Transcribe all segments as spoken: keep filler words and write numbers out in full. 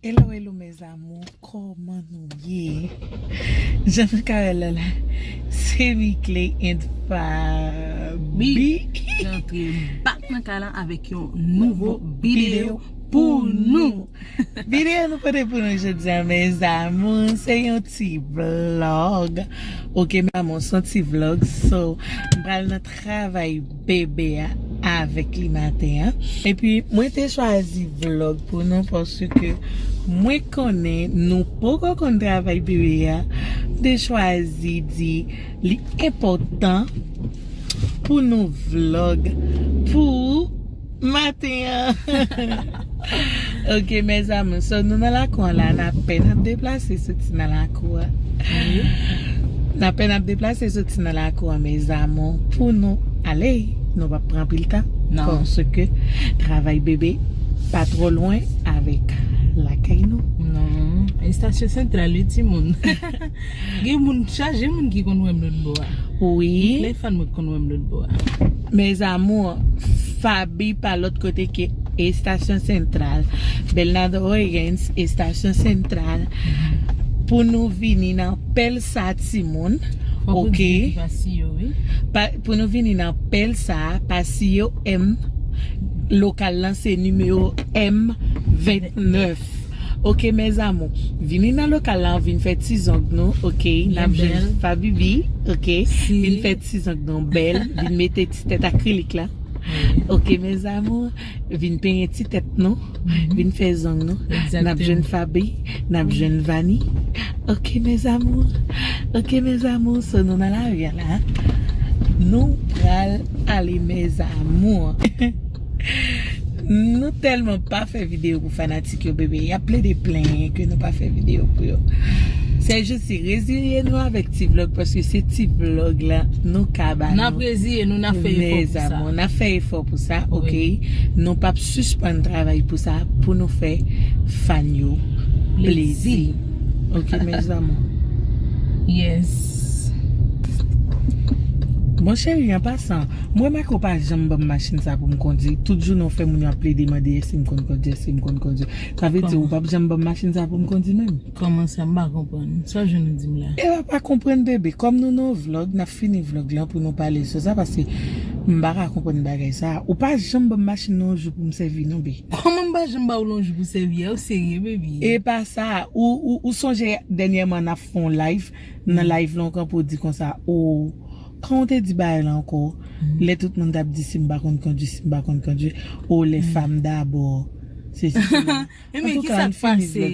Hello, hello, mes amours, kòman nou ye? Jan nou ka wè la la, se Mickley and Faby. Wi, nou antre back nan kay la avèk yon nouvo videyo pou nou. Videyo nou pote pou nou jodi a, mes amours, se yon ti vlog. Ok, mes amours, se yon ti vlog. So, m pral nan travay bebe a avèk li maten an. Epi, mwen te chwazi vlog pou nou paske mwen konnen nou poko konn travay bebe a. M te chwazi di li enpòtan pou nou vlog pou maten an. Ok, mes amours, so nou nan lakou an la, n apèn ap deplase soti nan lakou an. N apèn ap deplase soti nan lakou an, mes amours, pou nou ale. Nou p ap pran anpil tan. Non. Paske travay bebe pa twò lwen avèk lakay nou. Non. Estasyon santral, wi, timoun. Gen moun, chaje moun ki konn wè m lòt bò a. Wi. Tout lè fan mwen konn wè m lòt bò a. Mes amours, Faby pa lòt kote ke estasyon santral. Bernardo O'Higgins, estasyon santral. Pou nou vini nan pèl sa, timoun. Fòk ou di ki pasiyo, wi. Pa, pou nou vini nan pèl sa, pasiyo M, lokal lan se nimewo M vennèf. Ok, mes amours. Vini nan lokal la, vin fè ti zong nou, ok? N ap jwenn Fabibi, ok? Vin fè ti zong nou bèl, vin mete ti tèt akrilik la. Ok, mes amours. Vin penyen ti tèt nou, vin fè zong nou. N ap jwenn Faby, n ap jwenn Vani. Ok, mes amours. Ok, mes amours. So, nou nan lari a la. Nou pral ale, mes amours. Nou tèlman pa fè videyo pou fanatik yo, bebe. Y ap plede plenyen ke nou pa fè videyo pou yo. Se jis si rezilye nou avèk ti vlog, paske se ti vlog la nou ka ba nou. N ap rezilye nou, n ap fè efò pou sa. Mes amours, n ap fè efò pou sa, ok? Nou p ap sispann travay pou sa, pou nou fè fan yo plezi. Ok, mes amours. Yes. Bon, cheri, an pasan, m remake w pa janm ban m machin sa pou m kondui. Tout jounen w fè moun yo ap plede mande èske m konn kondui, èske m konn kondui. Sa vle di ou p ap janm ban m machin sa pou m kondui menm? Kòman sa? M pa konprann. Sa w jwenn ou di m la? E w pa konprann, bebe. Kòm nou nan vlog, n ap fini vlog lan pou nou pale sou sa, paske m pa ka konprann bagay sa. Ou pa janm ban m machin nan yon jou pou m sèvi, non, be. Kòman m pa janm ba w l yon jou pou sèvi a? Ou serye, baby? E pa sa. Ou, ou, ou sonje dènyèman n ap fè yon live. Nan live lan, ou kanpe ou di konsa, o, kòman w te di bagay la ankò? Lè tout moun t ap di si m pa konn kondui, si m pa konn kondui, o, les femmes d'abord. Se si, se la. Men, men, kisa k pase?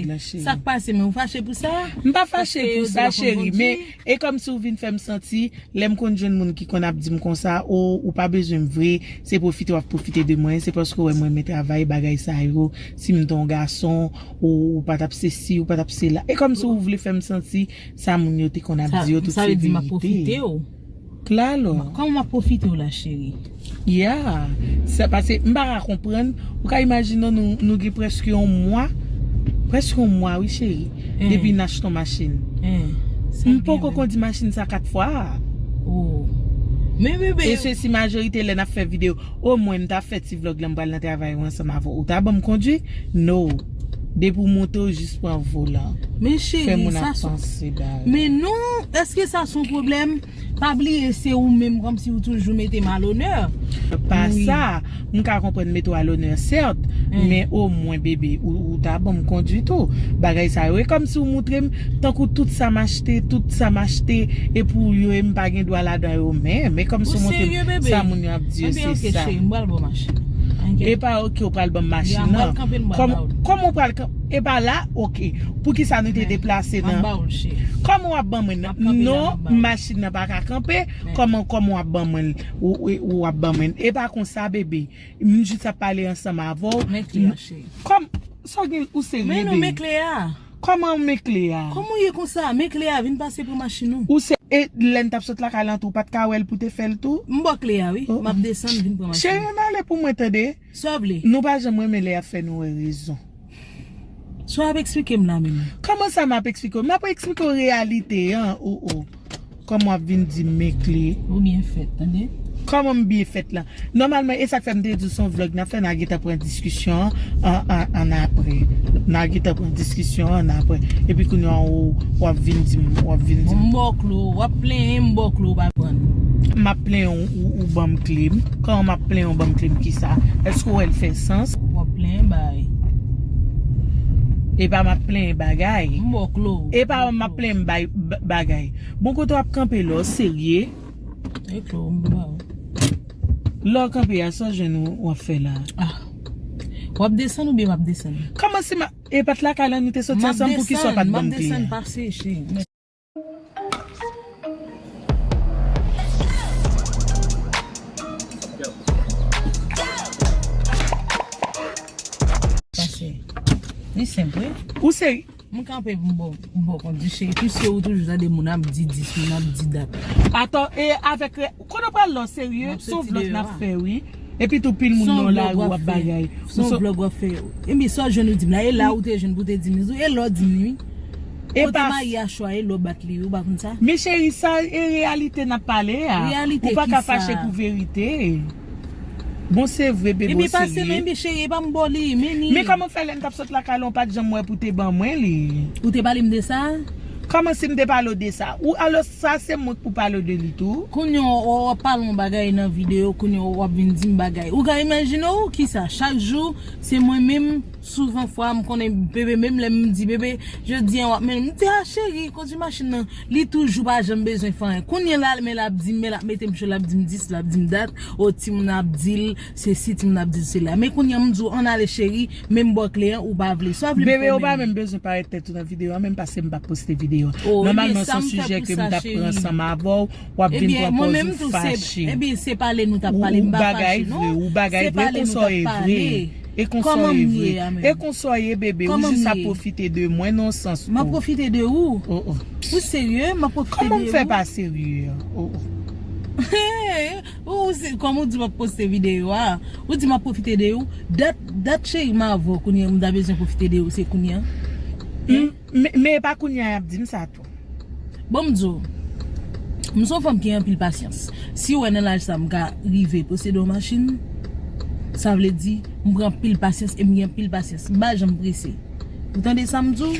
Sa k pase? Men ou fache pou sa? M pa fache pou sa, cheri, men e kòmsi w vin fè m santi, lè m konn jwenn moun ki konn ap di m konsa, o, ou pa bezwen m vre, se pwofite w ap pwofite de mwen, se paske w wè m renmen travay, bagay sa yo, si m te yon gason, ou, ou pa t ap sesi, ou pa t ap sela. E kòmsi w vle fè m santi sa moun yo te konn ap di yo, tout se verite. Sa vle di m ap pwofite w? Klalo. Kòman m ap pwofite w la, cheri? Ya. Sa pase, m pa ka konprann. Ou ka imajine nou, nou gen prèske yon mwa, prèske yon mwa, wi, cheri, depi n achte yon machin. M poko kondui machin sa kat fwa. Oh. Men, bebe. E se si majorite lè n ap fè videyo, o mwen, m ta fè ti vlog lan, m pral nan travay ou ansanm avè w. Ou ta ban m kondui? No. Depi w monte, w jis pran volan. Men cheri, fè moun ap panse bagay. Men non, èske sa se yon pwoblèm? Pa bliye, se ou menm kòmsi ou toujou mete m a lonè. Pa sa, m ka konprann mete w a lonè, sèt, men omwen, bebe, ou, ou ta ban m kondui tou. Bagay sa yo, e kòmsi w montre m, tankou tout sa m achte, tout sa m achte, e pou yo, e m pa gen dwa ladan yo menm. E kòmsi w montre m sa moun yo ap di yo, se sa. Cheri, m pral ba w machin. E pa ok, ou pral ban m machin nan. Kòman ou pral kanpe? E pa la, ok. Poukisa nou te deplase nan? Kòman w ap ban mwen nan? Non, machin nan pa ka kanpe. Kòman, kòman w ap ban mwen? Ou, ou, ou ap ban mwen? E pa konsa, bebe. M jis ap pale ansanm avè w. Men kle a, cheri. Kòm, sa w gen, ou serye, bebe? Men non, men kle a. Kòman men kle a? Kòman w ye konsa? Men kle a, vin pase pran machin ou. Ou se, e lè n t ap sot lakay lan tou, ou pa t ka wè l pou te fè l tou? M ba w kle a, wi. M ap desann, vin pran machin. Cheri, ann ale pou mwen, tande. Sa w vle? Nou pa janm renmen lè y ap fè nou wè rezon. Sa w ap eksplike m la menm? Kòman sa m ap eksplike w? M ap eksplike w reyalite an, o, o. Kòman w ap vin di m men kle? Ou byen fèt, tande. Kòman m byen fèt la? Nòmalman, e sa k fè m te di w se yon vlòg n ap fè, n a gentan pran diskisyon an, an, an, an apre. N a gentan pran diskisyon an, an apre. Epi kounye a, ou, w ap vin di m, w ap vin di m. M ba w kle, w ap plenyen, m ba w kle, ou pa konprann. M ap plenyen, ou, ou ban m kle m. Kòman m ap plenyen, ou ban m kle m, kisa? Èske w wè l fè sans? W ap plenyen, bay. E pa m ap plenyen bagay. M ba w kle. E pa m ap plenyen bay, ba-, bagay. Bon, kote w ap kanpe la, w serye? E kle, m ba w. Lè w kanpe a, sa w jwenn ou, w ap fè la? Ah. W ap desann oubyen m ap desann? Kòman si m a, e pa t lakay la nou te soti ansanm, poukisa w pa t ban m kle a? M ap desann, m ap desann, pase, cheri. Pase. Li senp, wi. Ou se M kanpe pou m ba w, pou m ba w kont di cheri, piske ou toujou tande moun ap di dis, moun ap di dat. Atò, e avèk re-, kote w pral la, serye? Se yon vlòg n ap fè, wi. Epi tou pil moun nan lari w ap bagay. Se yon vlòg w ap fè. Epi sa w jwenn ou di m la, e la ou te jwenn pou te di m, e lè w di m, wi. Kote mayi a chwa, e lè w bat li, ou pa konn sa? Men cheri, sa e reyalite n ap pale a. Ou pa ka fache pou verite. Bon, se vre, bebe, w serye. Ebyen, pase non, ebyen, cheri, e pa m ba w li, men li. Men kòman fè lè n t ap sot lakay la, w pa t janm wè pou te ban mwen li? Ou te pale m de sa? Kòman si m te pale w de sa? Ou, alò, sa se mwen k pou pale w de li tou? Kounye a, w, w ap pale yon bagay nan videyo, kounye a, w ap vin di m bagay. Ou ka imajine w, kisa? Chak jou, se mwen menm, souvan fwa, m konnen bebe, menm lè m di, bebe, jodi a, w ap mennen m. M di, a, cheri, kondui machin nan, li toujou pa janm bezwen fè anyen. Kounye a la, men l ap di m, men l ap mete m cho, l ap di m dis, l ap di m dat. O, timoun ap di l sesi, timoun ap di l sela. Men kounye a, m di w, ann ale cheri, men m ba w kle an, ou pa vle. Sa w vle m fè menm? Bebe, ou pa menm bezwen parèt tèt ou nan videyo a, menm paske m p ap poste videyo a. Nòmalman, se yon sijè ke m t ap pran ansanm avè w, w ap vin pran pòz ou fache. Ebyen, se pale nou t ap pale, m pa fache non. Ou bagay vre, ou bagay vre, konsa w ye vre. E konsa w ye vre. E konsa w ye, bebe, ou jis ap pwofite de mwen nan sans tou. M ap pwofite de ou? Oh, oh. Ou serye? M ap pwofite de ou? Kòman m fè pa serye? Oh, oh. Ou, ou se, kòman w di m ap poste videyo a? Ou di m ap pwofite de ou? Dat, dat cheri m avè w kounye a, m ta bezwen pwofite de ou, se kounye a? Men, men e pa kounye a y ap di m sa tou. Bon, m di w, m se yon fanm ki gen anpil pasyans. Si w wè nan laj sa m ka rive posede yon machin, sa vle di m pran anpil pasyans e m gen anpil pasyans. M pa janm prese. Ou tande sa m di w?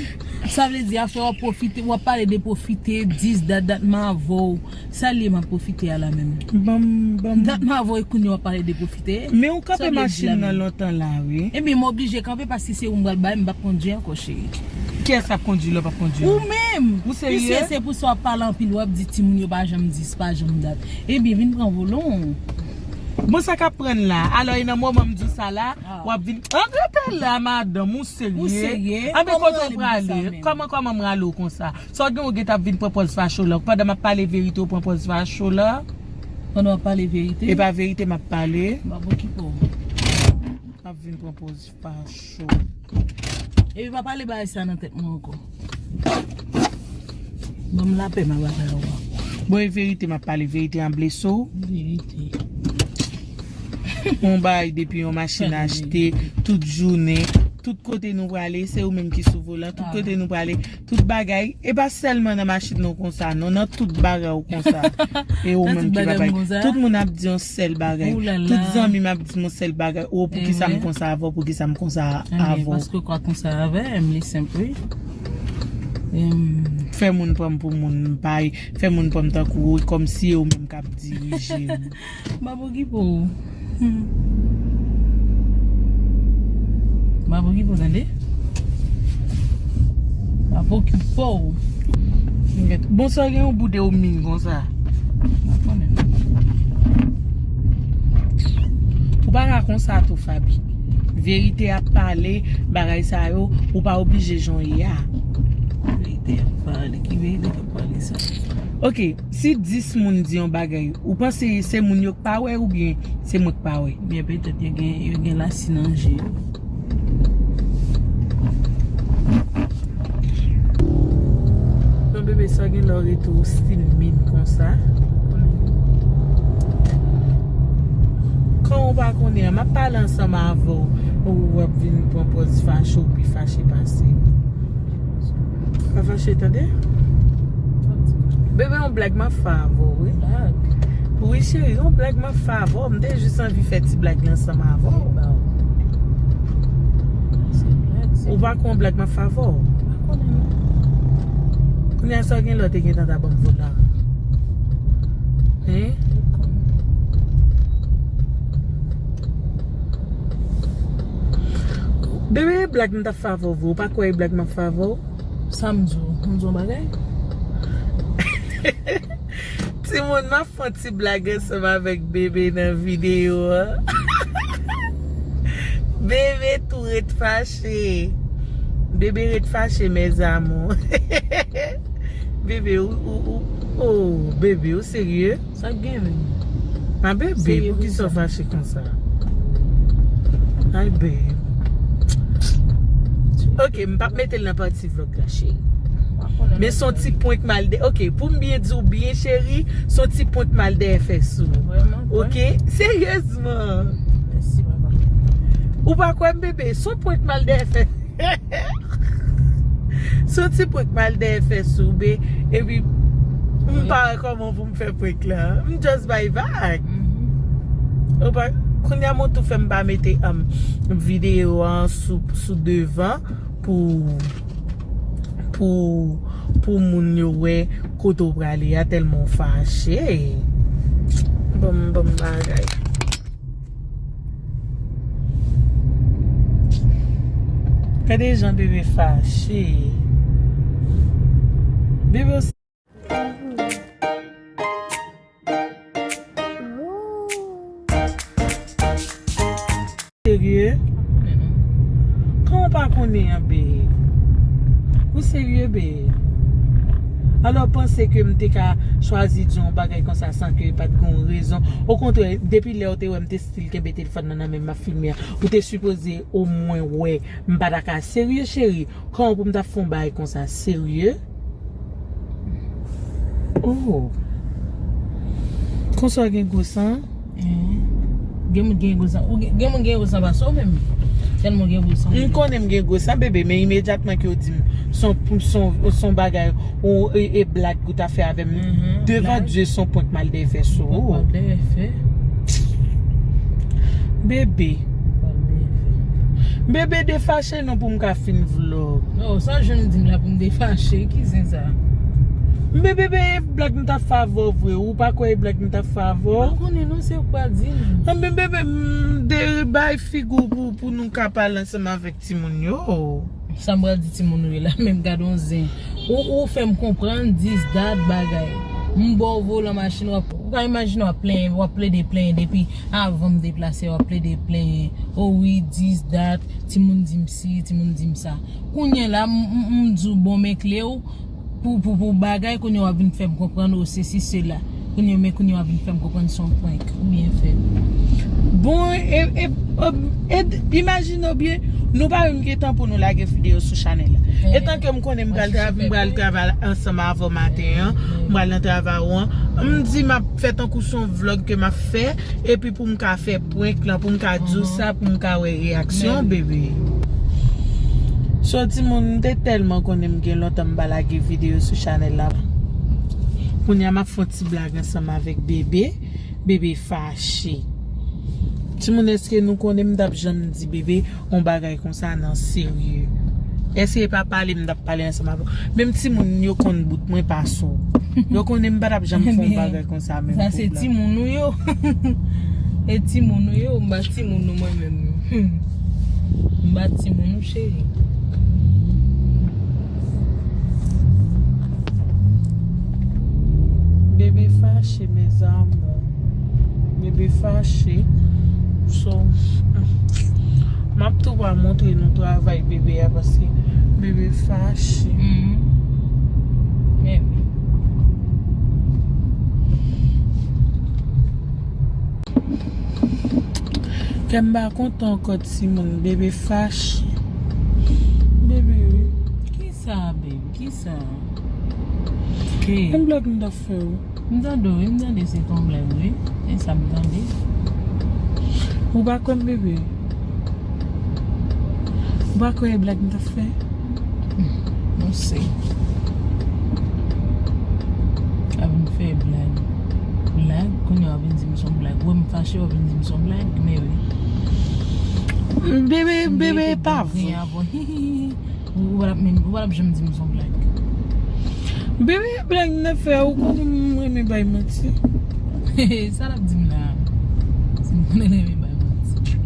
Sa vle di afè w ap pwofite, w ap pale de pwofite, dis dat, dat m avè w. Sa l ye m ap pwofite a la menm? Ban m, ban m. Dat m avè w e kounye a w ap pale de pwofite? Men ou kanpe machin nan lontan la, wi. Ebyen, m oblije kanpe paske se ou m pral bay, m p ap kondui ankò, cheri. Kiyès k ap kondui lè w p ap kondui? Ou menm! Ou serye? Piske se pou sa w ap pale anpil, w ap di timoun yo pa janm dis, pa janm dat. Ebyen, vin pran volan w. Bon, sa k ap pran la? Alò, e nan moman m di w sa la, w ap vin. Antre pa la, madanm, ou serye? Ou serye? Anben, kote w prale? Kòman, kòman m rale w konsa? Sa w gen, ou gentan ap vin pran pòz fache w la. Pandan m ap pale verite, ou pran pòz fache w la. Pandan w ap pale verite? E pa verite m ap pale. M ap okipe w. M ap vin pran pòz fache w. Epi pa pale bagay sa nan tèt mwen ankò. Ban m lapè, m ap batay ankò. Bon, e verite m ap pale, verite an blese w. Verite. Yon bagay depi yon machin achte, tout jounen, tout kote nou prale, se ou menm ki sou volan, tout kote nou prale, tout bagay, e pa sèlman nan machin nan w konsa, non, nan tout bagay ou konsa. E ou menm ki pa bay. Tout moun ap di yon sèl bagay. Tout zanmi m ap di m yon sèl bagay. O, poukisa m konsa avè w, poukisa m konsa avè w? Paske w ka konsa avè m, li senp, wi. Fè moun pran m pou moun m pa ye, fè moun pran m tankou ou, kòmsi e ou menm k ap dirije m. M ap okipe w. Hmm. M ap okipe w, tande? M ap okipe w. Bon, sa gen yon boude ou min konsa. M pa konnen. Ou pa ka konsa tou, Faby. Verite ap pale, bagay sa yo, ou pa oblije jan w ye a. Verite ap pale, ki verite k ap pale sa? Ok, si dis moun di yon bagay, ou panse se moun yo k pa wè oubyen se mwen k pa wè? Byen, petèt yo gen, yo gen lasi nan je yo. Bon, bebe, sa gen lè w rete w stil min konsa. Kòman w pa konnen an? M ap pale ansanm avè w, ou w ap vin pran pòz fache, ou pi fache pase m. Pa fache, tande? Bebe, yon blag m ap fè avè w, wi. Blag? Wi, cheri, yon blag m ap fè avè w. M te jis anvi fè ti blag la ansanm avè w. Ou pa kwè yon blag m ap fè avè w? Kounye a, sa w gen lè w te gentan ta ban m vola? Hein? Bebe, blag m t ap fè avè w vre. Ou pa kwè e blag m ap fè avè w? Sa m di w? M di w yon bagay? Timoun, m ap fè yon ti blag ansanm avèk Bebe nan videyo a. Bebe tou ret fache. Bebe ret fache, mes amours. Bebe, ou, ou, ou, oh, Bebe, ou serye? Sa k gen menm? Ma bebe, poukisa w fache konsa? Ay, babe. Ok, m p ap mete l nan pati vlog la, cheri. Men s on ti prank mal de, ok, pou m byen di w byen, cheri, s on ti prank mal dèyè fè sou. Ok? Seryezman. Ou pa kwè m, bebe? S on prank mal dèyè fè. S on ti prank mal dèyè fè sou, be, epi m pa wè kòman pou m fè prank la. M just bay vag. Ou pa, kounye a m tou fè m pa mete, um, videyo an sou, sou devan pou, pou, pou moun yo wè kote w prale a, tèlman w fache. Bon, bon bagay. Gade jan bebe fache. Bebe, w serye? Kòman w pa konnen an, babe? Ou serye, babe? Alò, w panse ke m te ka chwazi di yon bagay konsa san ke pa t gen yon rezon? Okontrè, depi lè w te wè m te still kenbe telefòn nan nan men m ap filme a, ou te sipoze omwen wè m pa ta ka serye, cheri. Kòman pou m ta fè yon bagay konsa? Serye? Oh. Konsa w gen gwo san? Eh. Gen moun gen gwo san. Ou gen, gen moun gen gwo san pase w menm. Tèlman gen gwo san. M konnen m gen gwo san, bebe, men imedyatman ke w di m s on, s on, s on bagay, ou, e, e blag ou ta fè avè m, devan Dye, s on prank mal dèyè fè sou ou. Prank mal dèyè fè. Bebe. Bebe, defache non pou m ka fin vlog. Oh, sa w jwenn di m la pou m defache? Ki zen sa? Men bebe, e blag m t ap fè avè w vre. Ou pa kwè e blag m t ap fè avè w? M pa konnen non, se ou k pral di m. Anben bebe, m de bay figi w pou, pou nou ka pale ansanm avèk timoun yo. Sa m pral di timoun ou yo la menm, gad on zen. Ou, ou fè m konprann this that bagay. M ba w volan machin, w ap, ou ka imajine w ap plenyen, w ap plede plenyen depi avan m deplase, w ap plede plenyen. Oh wi, this that, timoun di m si, timoun di m sa. Kounye a la, m, m, m di w bon men kle w, pou, pou, pou bagay, kounye a w ap vin fè m konprann, o, sesi, sela. Kounye a, men kounye a w ap vin fè m konprann se yon prank. Ou byen fèt. Bon, e, e, e, e, imajine w byen, nou pa menm gen tan pou nou lage videyo sou chanèl la. Etan ke m konnen m pral tra-, m pral travay ansanm avè w maten an, m pral nan travay ou an, m di m ap fè tankou se yon vlog ke m ap fè, epi pou m ka fè prank lan, pou m ka di w sa, pou m ka wè reyaksyon, bebe. So, timoun, m te tèlman konnen m gen lontan m pa lage videyo sou chanèl la. Kounye a, m ap fè yon ti blag ansanm avèk bebe. Bebe fache. Timoun, èske nou konnen m t ap janm di bebe yon bagay konsa nan serye? Èske e pa pale m t ap pale ansanm avè w? Menm timoun yo konn bout mwen pase w. Yo konnen m pa t ap janm fè yon bagay konsa menm pou blag. Sa se timoun ou yo. E timoun ou yo, m pa timoun ou mwen menm. Hmm. M pa timoun ou, cheri. Bebe fache, mes amours. Bebe fache. So, m ap tou pa montre nou travay bebe a, paske bebe fache. Mhm. Bebe. Kè m pa kontan ankò, timoun. Bebe fache. Bebe, wi. Kisa, babe? Kisa? Ki? Yon blag m t ap fè w. M tande w, wi, m tande se yon blag, wi. E sa m tande. Ou pa kwè m, bebe? Ou pa kwè e blag m t ap fè? Hmm, nou se. Ap vin fè blag. Blag, kounye a w ap vin di m se yon blag. Ou wè m fache, w ap vin di m se yon blag, men wi. Bebe, bebe, e pa vre. Ou, ou pa t ap menm, ou pa t ap janm di m se yon blag. Bebe, blag m ap fè, ou konnen m renmen bay manti. Sa l ap di m la? Si m konnen l renmen bay manti.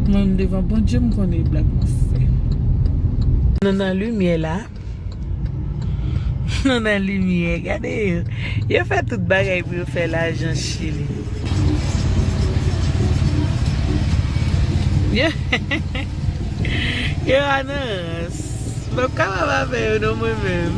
Mwen, m devan Bondye, m konnen e blag m ap fè. Nou nan limyè la. Nou nan limyè. Gade yo. Yo fè tout bagay pou yo fè lajan Chili. Yo, yo a nan rans. M p ap kapab avè yo non mwen menm.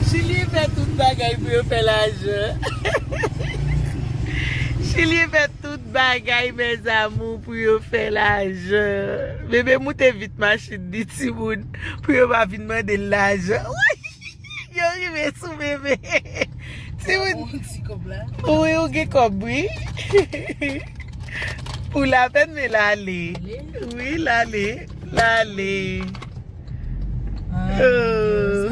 Chili fè tout bagay pou yo fè lajan. Chili fè tout bagay, mes amours, pou yo fè lajan. Bebe moute vit machin li, timoun, pou yo pa vin mande l lajan. Woy! Yo rive sou bebe. Timoun. Ou ti kòb la? Wi, ou gen kòb, wi. Ou lapèn, men l ale. Ale? Wi, l ale. L ale. Ay, oh.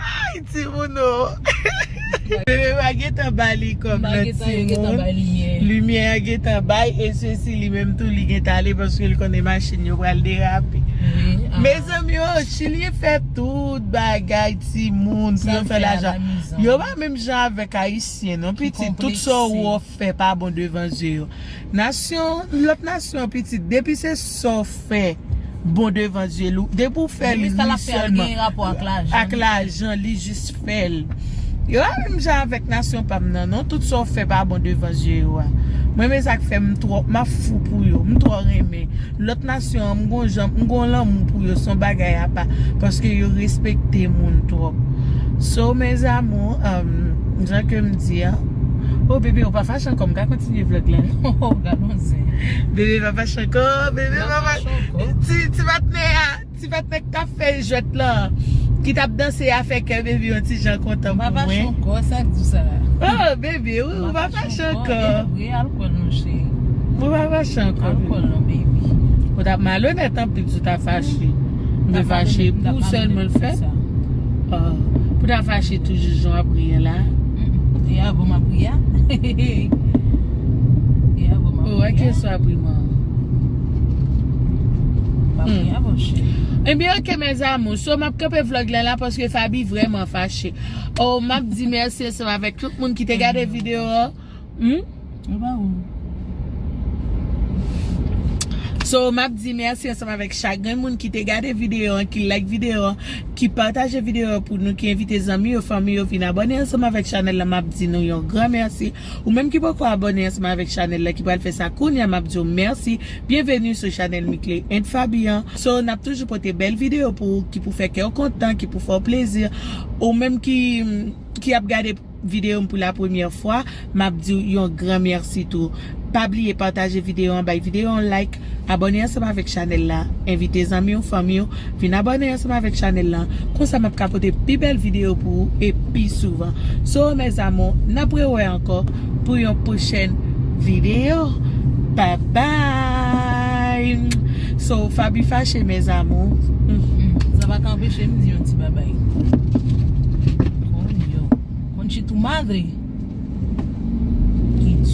Ay, timoun, oh. Bebe pa gentan ba li kòb nan timoun. Limyè a gentan bay, e sesi li menm tou, li gentan ale paske l konnen machin yo pral derape. Mezanmi, oh, Chili fè tout bagay timoun pou yo fè lajan. Yo pa menm jan avèk Ayisyen, non, pitit. Tout sa w fè pa bon devan zye yo. Nasyon, lòt nasyon, pitit, depi se sa w fè bon devan zye l, depi w fè l wi sèlman ak lajan, li jis fè l. Yo pa menm jan avèk nasyon pa m nan, non. Tout sa w fè pa bon devan zye yo a. Mwen, men sa k fè m twò, m ap fou pou yo. M twò renmen. Lòt nasyon an, m gon jan, m gon lanmou pou yo, se yon bagay apa. Paske yo respekte moun twòp. So, mes amours, um, jan ke m di a. Oh, bebe, ou pa fache ankò, m ka kontinye vlog la. Oh, gad yon zen. Bebe pa fache ankò, bebe pa fache ankò. Ti, ti patnè a, ti patnè k t ap fè jwèt lan, ki t ap danse a fè kè bebe yon ti jan kontan pou mwen. M pa fache ankò, sa k di sa? Oh, bebe, ou, ou pa fache ankò. Ou pa fache ankò. Alkòl non, baby. Ou t ap malonèt anpil si w ta fache. M te fache pou sèlman l fè. Ah, pou ta fache toujou jan w ap ri an la. E avan m ap ri a. E avan m ap ri a. Ou wè kesyon ap ri man. M ap ri a, mon chè. Ebyen, ok, mes amours. So, m ap kanpe vlog la la paske Faby vrèman fache. Oh, m ap di mèsi ansanm avèk tout moun ki te gade videyo an. Hmm? Ou pa ou. So, m ap di mèsi ansanm avèk chak grenn moun ki te gade videyo an, ki like videyo an, ki pataje videyo an pou nou, ki envite zanmi yo, fanmi yo vin abòne ansanm avèk chanèl la. M ap di nou yon gran mèsi. Ou menm ki poko abòne ansanm avèk chanèl la, ki pral fè sa kounye a, m ap di w mèsi. Byenveni sou chanèl Mickley and Faby an. So, n ap toujou pote bèl videyo pou ou, ki pou fè kè w kontan, ki pou fè w plezi. Ou menm ki, ki ap gade videyo m pou la premyè fwa, m ap di w yon gran mèsi tou. Pa bliye pataje videyo an, bay videyo an like, abòne ansanm avèk chanèl la, envite zanmi w, fanmi w, vin abòne ansanm avèk chanèl la. Konsa m ap ka pote pi bèl videyo pou ou e pi souvan. So, mes amours, n ap rewè ankò pou yon pwochèn videyo. Bye bye! So, Faby fache, mes amours. Mm. Mm, sa pa ka anpeche m di yon ti babay. Coño. Conche tu madre.